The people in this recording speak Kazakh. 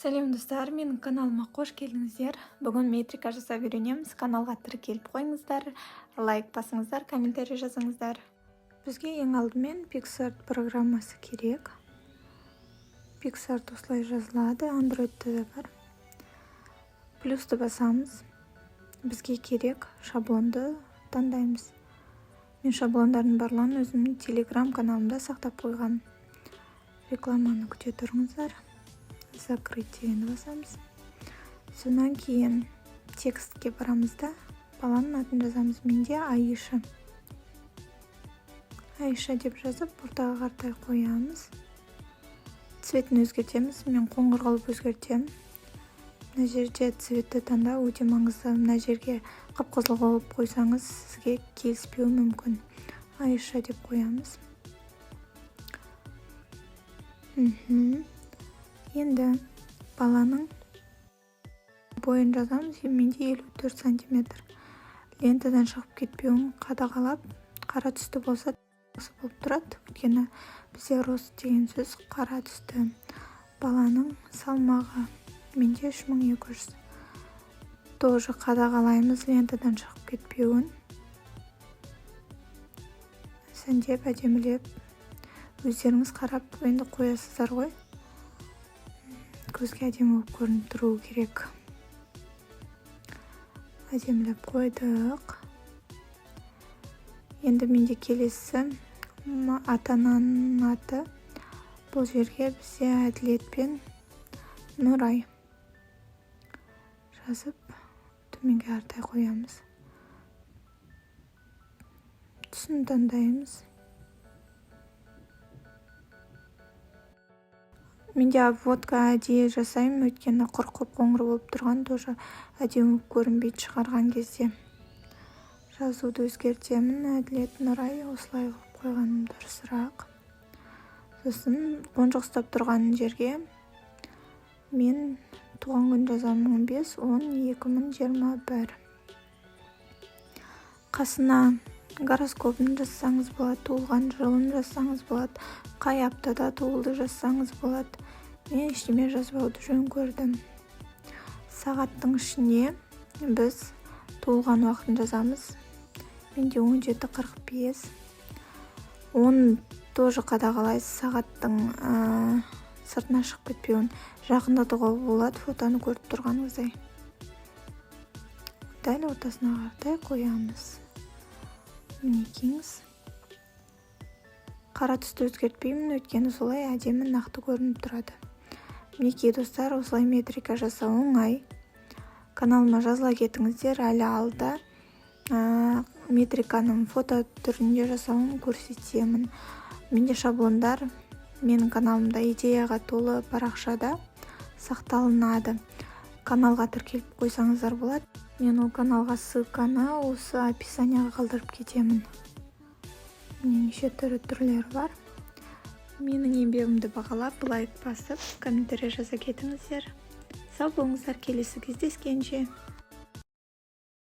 Сәлем, достар! Менің каналыма қош келдіңіздер! Бүгін метрика жасап үйренеміз. Каналға тіркеліп қойыңыздар, лайк басыңыздар, комментарий жазыңыздар. Бізге ең алдымен PicsArt программасы керек. PicsArt осылай жазылады, Андроидта да бар. Плюсті басамыз. Бізге керек шаблонды таңдаймыз. Мен шаблондардың барлығын өзімнің Телеграм каналымда сақтап қойғанмын. Рекламаны күте тұрыңыздар. Закрыть дегенді басамыз. Содан кейін текстке барамыз да, баланың атын жазамыз. Менде Аиша. Аиша деп жазып, ортаға қаратай қоямыз. Цветін өзгертеміз. Мен қоңыр қылып өзгертемін. Мына жерде цветті таңдау өте маңызды. Мына жерге қып қызыл қылып қойсаңыз, сізге келіспеуі мүмкін. Аиша деп қоямыз. Енді баланың бойын жазамыз. Менде 54 сантиметр. Лентадан шығып кетпеуін қадағалап, қара түсті болса, жақсы болып тұрады, өйткені бізде рост деген сөз қара түсті. Баланың салмағы менде 3200. Тоже қадағалаймыз лентадан шығып кетпеуін. Сәндеп, әдемілеп, өздеріңіз қарап енді қоясыздар ғой. Көзге әдемі болып көрініп тұруы керек. Әдемілеп қойдық. Енді менде келесі ата ананың аты. Бұл жерге бізде Әділет пен Нұрай жазып, төменге қаратай қоямыз. Түсін таңдаймыз. Менде обводка әдейі жасаймын, өйткені құр қоңыр болып тұрған тоже әдемі болып көрінбейді шығарған кезде. Жазуды өзгертемін. Әділет, Нұрай, осылай қылып қойғаным дұрысырақ. Сосын қонжық ұстап тұрған жерге мен туған күн жазамын: 15.10.2021. Қасына гороскопын жазсаңыз болады, туылған жылын жазсаңыз болады, қай аптада туылды жазсаңыз болады. Мен ештеме жазбауды жөн көрдім. Сағаттың ішіне біз туылған уақытын жазамыз. Менде 17:45. Оны тоже қадағалайсыз, сағаттың сыртына шығып кетпеуін. Жақындатуға болады, фотоны көріп тұрғаныңыздай. Дәл ортасына қаратай қоямыз. Мінекейіңіз, қара түсті өзгертпеймін, өйткені солай әдемі, нақты көрініп тұрады. Мінекей, достар, осылай метрика жасау оңай. Каналыма жазыла кетіңіздер. Әлі алда метриканың фото түрінде жасауын көрсетемін. Менде шаблондар менің каналымда идеяға толы парақшада сақталынады. Каналға тіркеліп қойсаңыздар болады. Мен ол каналға ссылканы осы описанияға қалдырып кетемін. Міне, неше түрлі түрлері бар. Менің еңбегімді бағалап, лайк басып, комментарий жаза кетіңіздер. Сау болыңыздар, келесі кездескенше!